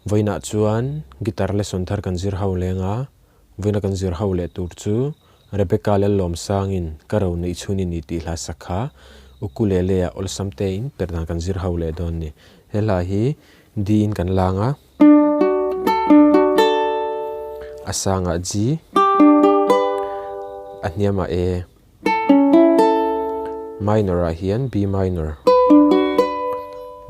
Vawiinah chuan guitar lesson thar kan zir ho leng a, vawiina kan zir ho leh tur chu Rebecca Lallawmsangin ka ro neih chhun i ni tih hla sak kha ukulele ah awlsam tein per dan kan zir ho leh dawn ni. He hla hi D in kan lang a, a sangah G, a hniamah A. Minor ah hian B minor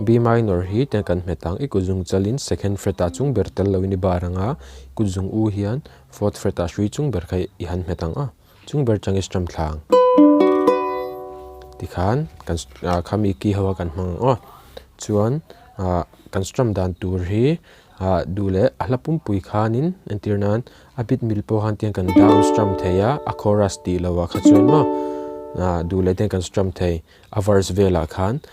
B minor hi tiang kan hmet ang i kut zung chalin second fret ah chung ber tel loin i bar ang a kut zung u hian fourth fret ah hrui chung ber kha i han hmet ang a chung ber chang i strum thla ang tikhan kan khami key ho a kan hmang ang aw chuan ah kan strum dan tur hi Ah duh leh a hla pumpui khanin entir nan a bit mil pawh khan tiang kan down strum thei a, a chorus tih loh ah kha chuan maw ah duh leh ten kan strum thei a verse velah khan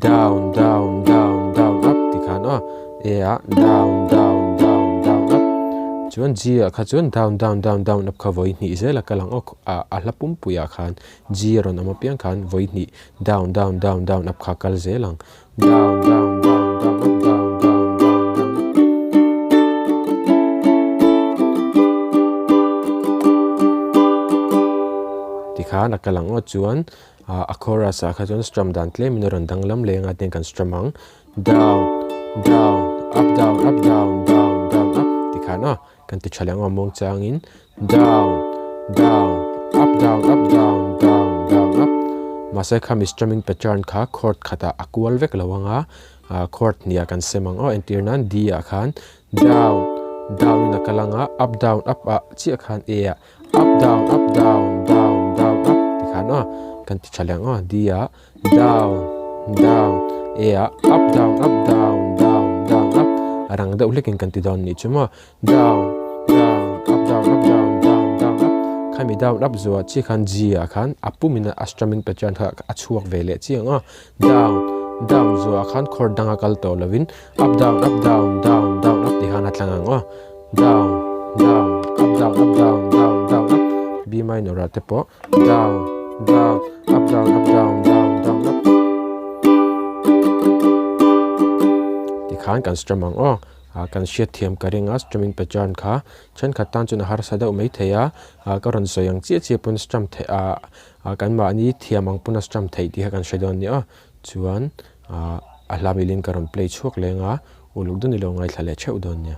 down down down down up ti khan aw A ah down down down down up chuan G ah kha chuan down down down down up kha vawi hnih zel a kal ang aw ah a hla pumpui ah khan G a rawn awm apiang khan vawi hnih down down down down up kha kal zel ang. Down down down down up down down down down. Tikhan a kal ang aw chuan a chorus ah kha chuan strum dan tlem in a rawn danglam leng a tiang kan strum ang down down up down up down down down up tikhan aw kan ti tha leh ang aw muang changin down down up down up down down down up mahse khami strumming pattern kha chord khatah a kual vek lo ang a ah chord hniah kan sem ang aw entir nan D ah khan down down in a kal ang a up down up ah chiah khan A ah up down up down down down up ti khan aw kan ti tha leh ang aw D ah down down A ah up down up down down down up a rang deuh hlekin kan ti dawn nih chu maw. Down down up down up down down down up khami down up zuah chi khan G ah khan a pum in a strumming pattern kha a chhuak ve leh chiang a down down zuah khan chord dang a kal tawh lo in up down up down down down up tih khan a tlang ang aw down down up down up down down down up B minor ah te pawh down down up down up down down down up tikhan kan strum ang aw. Ah kan hriat thiam ka ring a strumming pattern kha thenkhat tan chuan a harsa deuh mai thei a ah ka rawn sawi ang chiah chiah pawn strum theih ah ah kan mahni thiam ang pawn a strum theih tih kha kan hre dawn nia chuan ah a hla milin ka rawn play chhuak leng a uluk dawn ilo ngaithla leh theuh dawn nia.